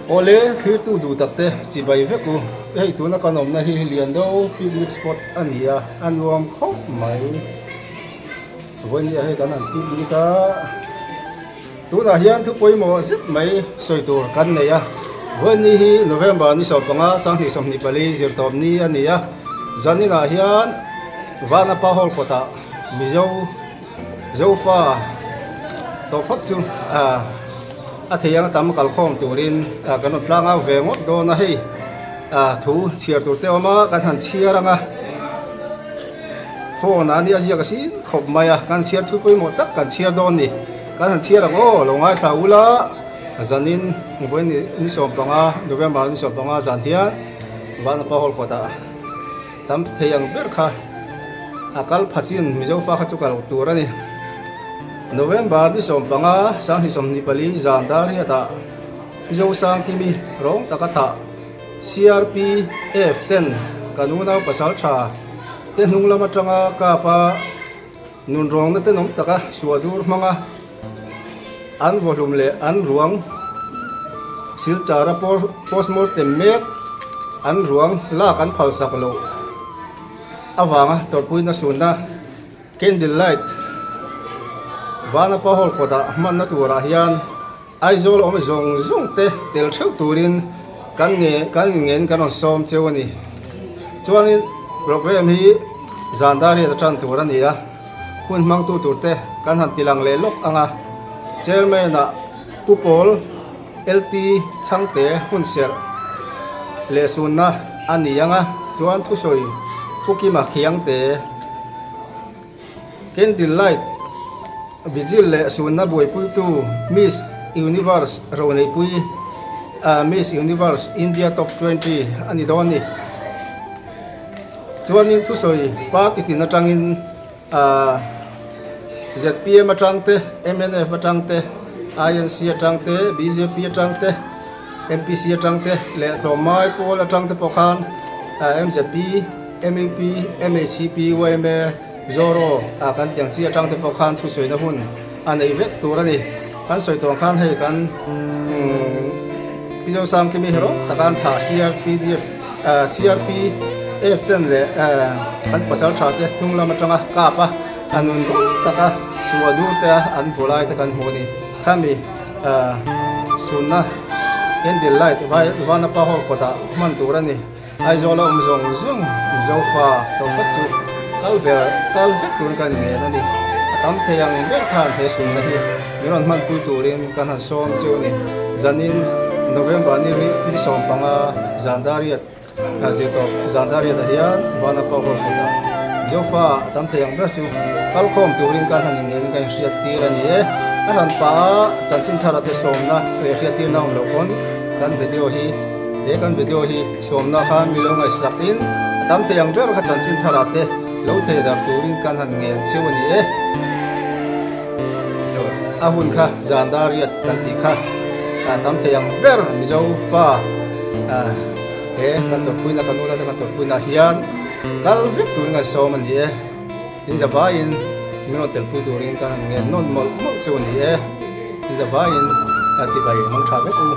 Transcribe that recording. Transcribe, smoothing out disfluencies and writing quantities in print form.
Awle thlirtu duh tak te chibai vek u. Hei tuna kan awmna hi Liando picnic spot a ni a, a nuam khawp mai. Vawinia hei kan han picnic a, tunah hian thu pawimawh zet mai sawi tur kan nei a. Vawiini hi November ni 15 2024 zirtawp ni a ni a, zaninah hian Vanapa Hall kawtah Mizo Zofa tawh phawt chu a thei anga tam kalkhawm turin kan rawn tlang au ve ngawt dawn a hei thu chhiar tur te awm a kan han chhiar ang a phone ah nia ziak a sin khawp mai a kan chhiar thu pawimawh tak kan chhiar dawn a ni kan han chhiar ang aw lo ngaithla ula zanin vawi ni 15 November ni 15 zan hian Vanapa Hall kawtah. Tam thei ang ber kha a kal pha chin Mizo fa kha chu kal tur a ni. November ni 15 2024 zan dar hiatah Mizo Sangkimi rawng taka thah CRPF ten kan unau pasal tha te hnung lam atanga kap a nunrawngna tenawm taka suahdur hmanga an vawhlum leh an ruang silchara postmortem mek an ruang lak an phalsak loh avanga tawrhpuina sunna candle light Vanapa hall kawtah hmanna turah hian Aizawl awm zawng zawng te tel theuh turin kan nge kan ngen kan rawn sawm cheu a ni. Chuanin programme hi zan dar riat atan tur a ni a, hun hmangtu tur te kan han tilang leh lawk ang a. Chairman ah Pu Pawl LT Chhangte hun serh leh sunna a ni ang a, chuan thusawi Pu Kima Khiangte Candle light Vigil leh sunna buaipuitu Miss Universe roneipui Miss Universe India Top 20 a ni dawn ni. Chuanin thusawi party tin atangin zpm atang te, mnf atang te, INC atang te, bjp atang te, MPC atang te leh tlawmmai pawl atang te pawh khan mzp, mup, mhcp, yma, Zoro ah kan tiang chi atang te pawh khan thusawi na hun a nei vek tur a ni. Kan sawi tawng khan hei kan Pi Zosangkimi hi rawng taka an thah CRPDF CRPF ten leh kan pasal tha te hnung lam atanga kap a a nun rawng taka suah dur te a an vaw lai te kan hmu a ni. Khami sunna candle light Vanapa hall kawtah hman tur a ni. Aizawl a awm zawng zawng Mizo fa tawphat chu kal ve kal vek turin kan ngen a ni. A tam thei ang ber khan he sunna hi min rawn hmanpui turin kan han sawm chu a ni. Zanin November ni ni 15 zan dariat zirtawp zan dariat ah hian Vanapa Hall kawtah Mizo fa a tam thei ang ber chu kal khawm turin kan han inngen kan inhriat tir a ni e. A hran pah a chanchin thar ate sawmna leh hriat tirna awm loh pawn kan video hi He kan video hi sawmna kha mi lo ngaihsak in a tam thei ang ber kha chanchin thar ah te lo thei dar turin kan han ngen cheu a ni e. A hun kha zan dar riat kan tih kha a tam thei ang ber Mizo fa he kan tawrhpuina kan unau te kan tawrhpuina ah hian kal vek turin kan sawm a ni e. In zavaiin min rawn telpui turin kan han ngen nawn mawlh mawlh cheu a ni e. In zavaiin chibai mang tha vek u.